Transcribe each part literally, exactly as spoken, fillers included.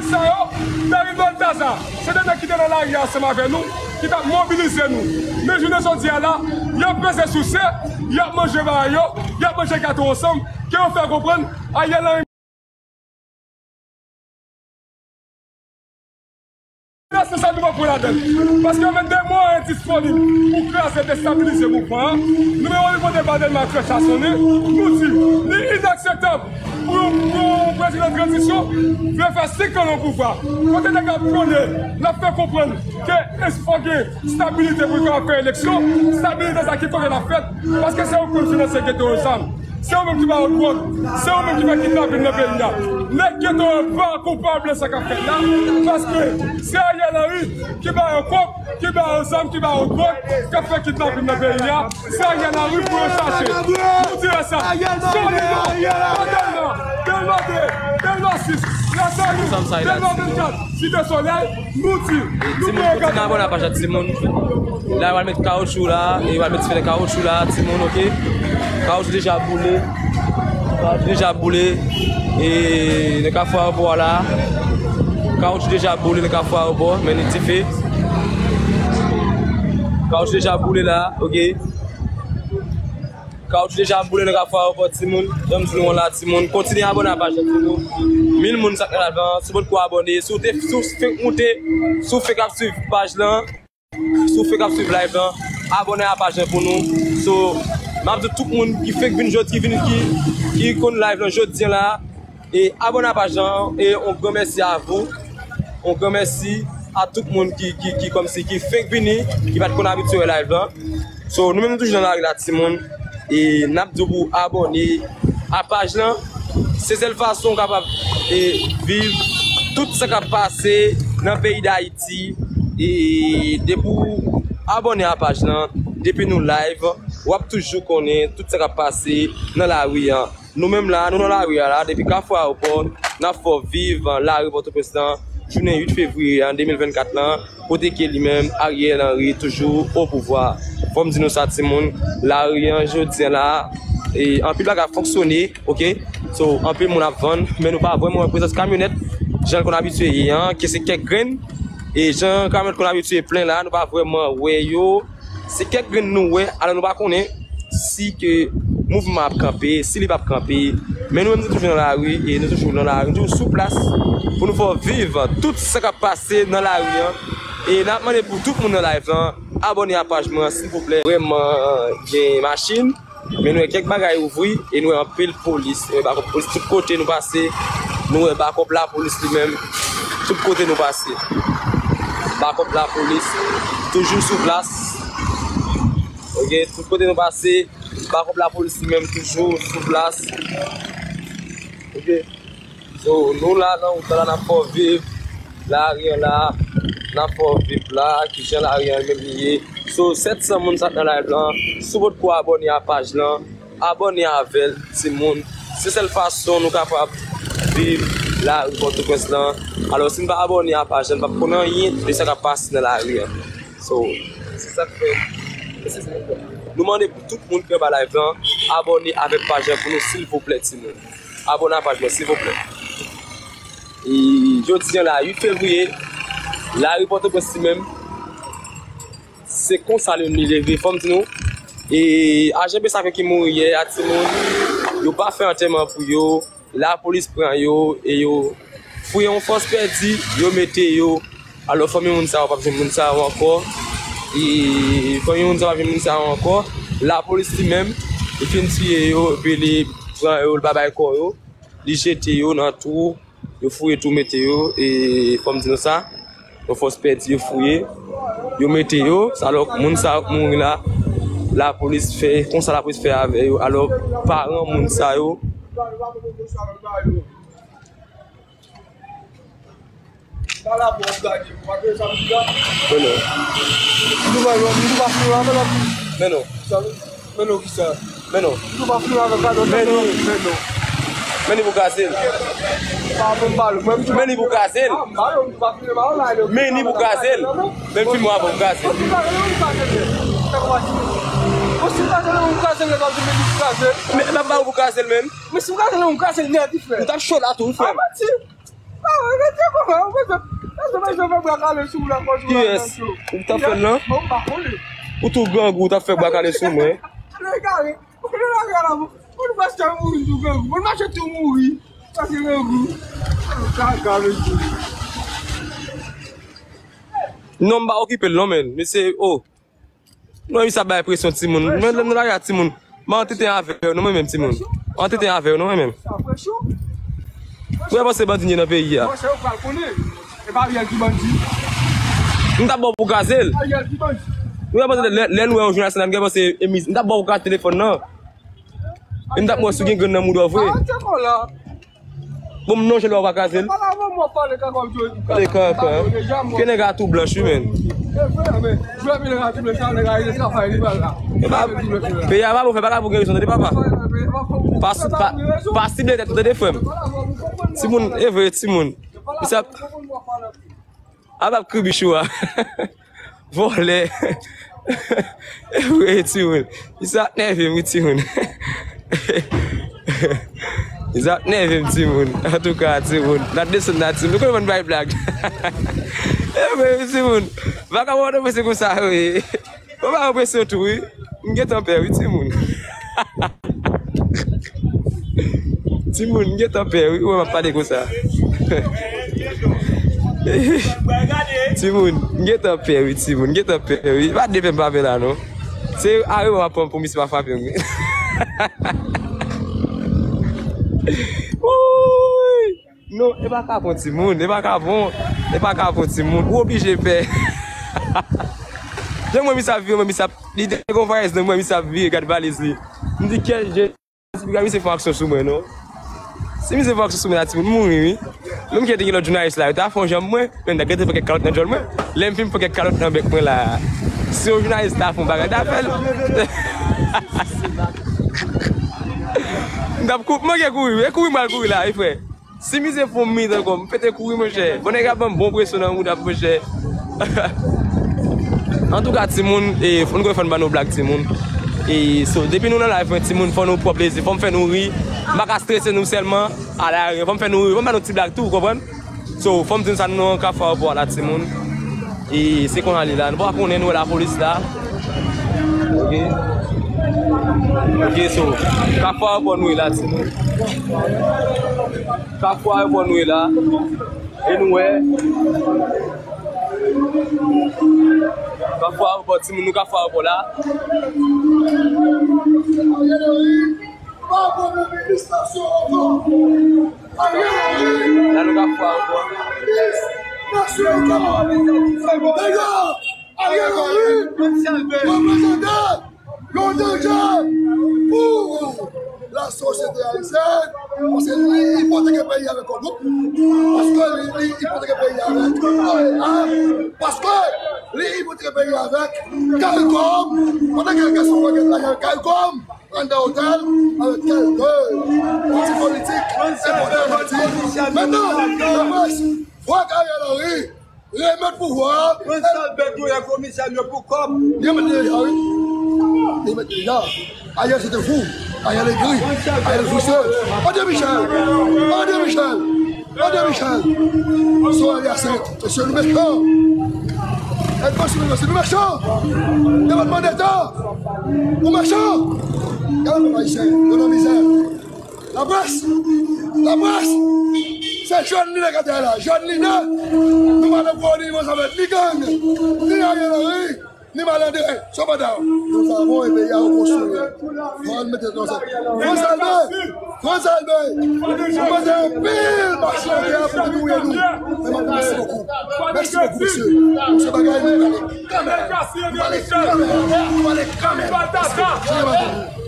Sa yo, David Balthazar, se de nèg ki te nan lari a ansanm avè nou, ki t ap mobilize nou. Men jounen jodi a la, y ap peze souse, y ap manje bagay yo, y ap manje gato ansanm, ke yo fè konprann Ariel Henry. Nan sans sa nou pa pran ladan l. Paske yo met de mwayen disponib pou kraze, destabilize mouvman an. Nou menm, o nivo de Baden Mathieu Chasonnen, nou di, li inakseptab pou yon, pou yon prezidan tranzisyon vle fè senk an nan pouvwa. Kote nèg ap pwone, l ap fè konprann ke fò gen stabilite pou l kapab fè eleksyon, stabilite sa ki kote l ap fèt, paske se yo k konn finanse geto yo zam. Se yo menm ki ba yo dwòg, se yo menm ki fè kidnapin nan peyi a. Nèg geto yo pa koupab nan sa k ap fèt la, paske se Ariel Henry ki ba yo kòb, ki ba yo zam, ki ba yo dwòg, k ap fè kidnapin nan peyi a. Se Ariel Henry pou yo chache. Nou di sa. Solidman, Dèlma, Dèlma de, Dèlma sis, Lasalin, Dèlma vennkat, Site Solèy, nou di, nou Timoun, kontinye abòne a paj la, timoun. La, yo al met kawoutchou la, e yo al met fè kawoutchou la, timoun, oke. Kawoutchou deja boule. Kawoutchou deja boule. E nan Kafou Ayewopò a la. Kawoutchou deja boule nan Kafou Ayewopò, men li dife. Kawoutchou deja boule la, oke. Kawoutchou deja boule nan Kafou Ayewopò, timoun. Jan m di nou an la, timoun. Kontinye abòne a paj la, timoun. Mil moun sa k nan live lan, si w potko abòne, si w te, si w fenk moute, si w fenk ap swiv paj lan, si w fenk ap swiv live lan, abòne a paj lan pou nou. So, m ap di tout moun ki fenk vin jodi, ki vin, ki, ki konn live lan jodi an la, e abòne a paj lan, e on gran mèsi a vou. On gran mèsi a tout moun ki, ki, ki kòmsi, ki fenk vini, ki pa t konn abitye wè live lan. So, nou menm nou toujou nan lari la, timoun. E n ap di w pou abòne a paj lan. Se sèl fason w kapab, e, viv tout sa k ap pase nan peyi Dayiti. E depi w abòne a paj lan, depi nou live, w ap toujou konnen tout sa k ap pase nan lari an. Nou menm la, nou nan lari a la, depi Kafou Ayewopò, n ap fè w viv lari Pòtoprens lan, jounen uit fevriye an de mil vennkat lan, kote ke li menm, Ariel Henry, toujou o pouvwa. Fò m di nou sa, timoun, lari an, jodi an la, e anpil bagay ap fonksyone, oke? So, anpil moun ap vann, men nou pa vrèman wè prezans kamyonèt, jan l konn abitye ye an, ke se kèk grenn, e jan kamyonèt konn abitye plen la, nou pa vrèman wè yo. Se kèk grenn nou wè, alò nou pa konnen si ke mouvman ap kanpe, si li p ap kanpe. Men nou menm nou toujou nan lari, e nou toujou nan lari, nou toujou sou plas pou nou fè w viv tout sa k ap pase nan lari an. E n ap mande pou tout moun nan live lan, abòne a paj mwen, silvouplè. Vrèman, gen machin, men nou wè kèk bagay ouvri, e nou wè anpil polis, nou wè bakòp polis tout kote nou pase, nou wè bakòp lapolis li menm, tout kote nou pase. Bakòp lapolis, toujou sou plas. Oke, tout kote nou pase, bakòp lapolis li menm toujou sou plas. Oke. So, nou la nan wout la, n ap fè w viv lari an la, n ap fè w viv la, kijan lari an menm li ye. So, sèt san moun sa k nan live lan, si w potko abòne a paj lan, abòne avè l, timoun. Se sèl fason nou kapab viv lari Pòtoprens lan. Alò, si n pa abòne a paj lan, n p ap konn anyen de sa k ap pase nan lari an. So, se sa k fè. Nou mande pou tout moun ki anba live lan, abòne avèk paj lan pou nou, silvouplè, timoun. Abòne a paj mwen, silvouplè. E jodi an la, uit fevriye, lari Pòtoprens li menm, se konsa li menm li leve, fò m di nou. E ajan Besavè ki mouri yè a, timoun, yo pa fè antèman pou yo. Lapolis pran yo e yo fouye yon fòs pèdi, yo mete yo. Alò, fanmi moun sa yo p ap jwenn moun sa yo ankò. E fanmi moun sa yo p ap jwenn moun sa yo ankò. Lapolis li menm, li fin tiye yo, epi li pran yo, li pa bay kò yo. Li jete yo nan twou, yo fouye twou mete yo, e fò m di nou sa. Yon fòs pèdi, yo fouye, yo mete yo. Alò, moun sa yo k mouri la, lapolis fè, konsa lapolis fè avè yo. Alò, paran moun sa yo. Men non. Men non. Men non. Men non. Men non, kisa? Men non. Ou pa fini avèk la, non? Men non. Men non. Men ni pou kraze l. Pa pou m pale. Men ni pou kraze l. Men ni pou kraze l. Men film avan pou kraze l. Men m ap ba ou pou kraze l, men. Men si m kraze l, m kraze l nèt, wi, frè. Ou t ap cho la tou, wi, frè. Kiyès? Ou t ap fè l lan? Ou tou grangou, ou t ap fè bwa kale sou mwen. Non, m pa okipe l non, men. Mesye, oh. Non, misye ap bay presyon timoun. Men lè nou lage a timoun. M anteten avè yo, non, mwen menm, timoun. M anteten avè yo, non, mwen menm. Ou wè panse bandi n ye nan peyi a. M t ap ba w pou kraze l. Ou wè panse lè, lè nou wè yon jounalis nan, m gen panse emiz. M t ap ba w pou kraze telefòn nan. E m t ap wè si w gen grenn nan mouda w vre. Bon, m non, jan lè w pa kraze l. Pale kankan. Ke nèg la tou blanch, wi, men. Peyi a pa bon, fè bagay pou gen rezon, tande, papa. Pa, pa, pa sible tèt ou, tande, frè m. Timoun, e vre, timoun. Misye ap, ap, ap kribichou a. Vòlè. E vre, timoun. Misye ap nève m, wi, timoun. Misye ap nève m, timoun. Antouka, timoun. N ap desann la, timoun. Nou konn bann bay blag. E vre, wi, timoun. Vakabon ap deprese konsa, wi. Ou pa deprese tou, wi. M gentan pè, wi, timoun. Timoun, m gentan pè, wi. Ou wè m ap pale konsa. Timoun, m gentan pè, wi, timoun. M gentan pè, wi. Pa de pè m pa pè la, non. Se areman w ap pran pou misye pa frape m, wi. Wouy! Non, e pa ka pran timoun, e pa ka pran, e pa ka pran timoun. Ou oblije pè. Jan mwen misye ap vire, mwen misye ap, li te gon vwayaj nan mwen misye ap vire, gad valèz li. M di kèl je, si piga misye fè aksyon sou mwen, non. Si misye fè aksyon sou mwen la, timoun, m mouri, wi. Menm ke te gen lòt jounalis la, yo ta fè yon jan mwen, men m ta gentan fè kèk kalòt nan djòl mwen. Lè m fin fè kèk kalòt nan bèk mwen la, si yon jounalis ta fè yon bagay, ta fè l. M t ap kou-, m manke kouri, wi. E kouri m al kouri la, wi, frè. Si misye fè yon minit ankò, m pete kouri, monchè. Bon, nèg la ban m bon presyon nan mouda, monchè. Antouka, timoun, e, nou konn fò n ban nou blag, timoun. E, so, depi nou nan live, mwen, timoun, fò nou pran plezi, fò m fè nou ri. M pa ka strese nou sèlman, alaryen, fò m fè nou ri, fò m ba nou ti blag tou, ou konprann? So, fò m di nou sa, nou nan Kafou Ayewopò a la, timoun. E se konsa li la. Nou pa konnen, nou wè lapolis la. Ok. Ok, so, Kafou Ayewopò nou ye la, timoun. Kafou Ayewopò nou ye la. E nou wè. Kafou Ayewopò, timoun, nou Kafou Ayewopò la. Pa premye minis nasyon ankò. Ariel Henry. La nou ka fwa ankò. Minis nasyon ankò. Dayè, Ariel Henry reprezante yon danje pou lasosyete ayisyèn, paske li ipoteke peyi avèk Guadeloupe, paske li, li ipoteke peyi avèk O E A, paske li ipoteke peyi avèk CARICOM, pandan ke l gen son pakèt lajan CARICOM, anndan otèl avèk kèlke pati politik enpòtan nan Ayiti. Mentnan, laprès, fòk Ariel Henry remèt pouvwa a. Pran sal bèt ou ye komisè yo pou kòb. Li remèt li deja, wi. Li remèt li deja. Ariel se te fou. Ariel egri. Ariel fristre. André Michel. André Michel. André Michel, sou Ariel Saint, mesye nou mechan. Èd mwen sou mesye nou mechan. Depatman Deta, nou mechan. Gade pèp ayisyen, nou nan mizè. Laprès, laprès, se jèn lidè k ap travay la, jèn lidè. Nou pa nan kowonisman avèk ni gang, ni Ariel Henry. Ni malandren, se pa ta. Nous avons un pays à reconstruire. Fò n mete nan sa. Frantz Albert, Frantz Albert, nou mande anpil machin atè a pou nou touye nou. Men mèsi bokou. Mèsi bokou, mesye. Pou se bagay nou pale kanmenm. Nou pale kanmenm. Nou pale kanmenm. Paske, jan yo pa konn.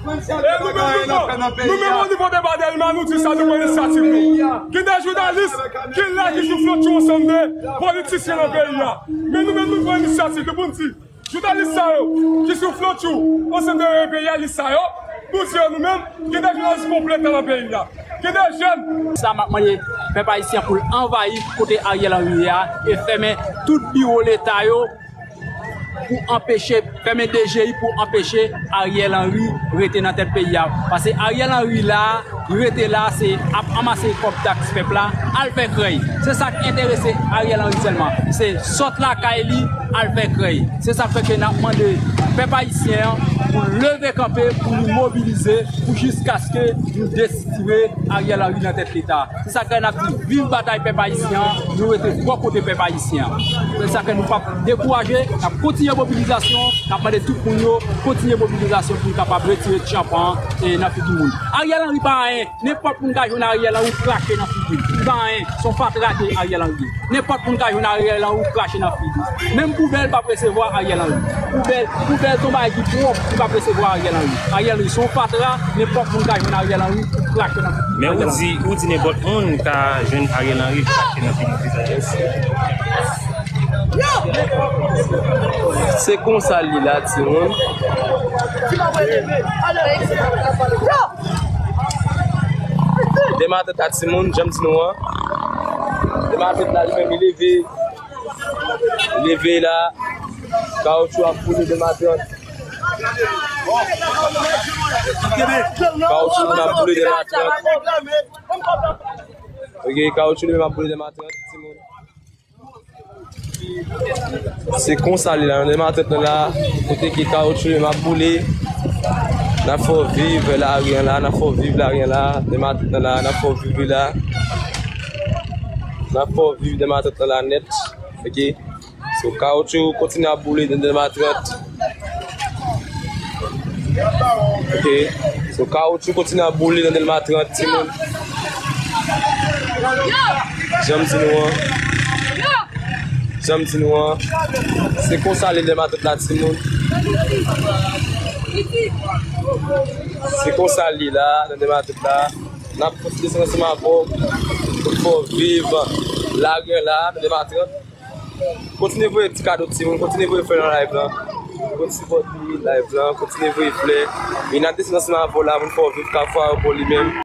E nou menm, nou menm, nou menm, o nivo de Delma, nou di sa, nou pran inisyativ nou. Gen de jounalis ki la, ki sou flotchou ansanm de politisyen nan peyi a. Men nou menm, nou pran inisyativ nou pou n di, jounalis sa yo, ki sou flotchou ansanm de peyi a, li sa yo, nou di yo nou menm, gen de jounalis konpletan nan peyi a. Gen de jèn. Sa m ap mande pèp ayisyen pou l anvayi kote Ariel Henry ye a e fèmen tout biwo leta yo. pou anpeche, fèmen D G I pou anpeche Ariel Henry rete nan tèt peyi a. Paske Ariel Henry la, rete la, se ap anmase kòb taks pèp la, al fè krèy. Se sa k enterese Ariel Henry sèlman. Se sot lakay li, al fè krèy. Se sa k fè ke n ap mande pèp ayisyen an pou leve kanpe, pou nou mobilize, pou jiskaske nou destire Ariel Henry nan tèt Leta. Se sa k fè n ap di, viv batay pèp ayisyen an, nou rete bò kote pèp ayisyen an. Se sa k fè nou p ap dekouraje, n ap kontinye mobilizasyon, n ap mande tout moun yo kontinye mobilizasyon pou n kapab retire tchanpan e nan figi moun. Ariel Henry pa anyen, nenpòt moun ka jwenn Ariel Henry, ou krache nan figi l. Li pa anyen, se yon fatra ke Ariel Henry ye. Nenpòt moun ka jwenn Ariel Henry, ou krache nan figi l. Menm poubèl p ap resevwa Ariel Henry. Poubèl, poubèl se yon bagay ki pwòp, li p ap resevwa Ariel Henry. Ariel Henry se yon fatra, nenpòt moun ka jwenn Ariel Henry, ou krache nan figi l. Men ou di, ou di nenpòt moun ka jwenn Ariel Henry, krache nan figi l. Se konsa li la, timoun. Dematant la, timoun, jan m di nou an. Dematant la, li menm, li leve. Li leve la. Kawotchou ap boule dematant. Kawotchou ap boule dematant. Ok, kawotchou li menm ap boule dematant, timoun. Se konsa li la, nan dematant nan la, kote ke kawotchou yo ap boule. N ap fè w viv lari an la, n ap fè w viv lari an la, dematant nan la, n ap fè w viv li la. N ap fè w viv dematant nan la nèt, ok? So, kawotchou kontinye ap boule nan dematant. Ok. So, kawotchou kontinye ap boule nan Dèlma trant, timoun. Jan m di nou an. Jan m di nou an. Se konsa li Dèlma trant la, timoun. Se konsa li la, nan Dèlma trant la. N ap kontinye ansanm avè w pou fè w viv lari an la, nan Dèlma trant. Kontinye voye ti kado timoun, kontinye voye flè nan live lan. Kontinye voye live lan, kontinye voye flè. E n ap desann ansanm avè w la pou n fè w viv Kafou Ayewopò li menm.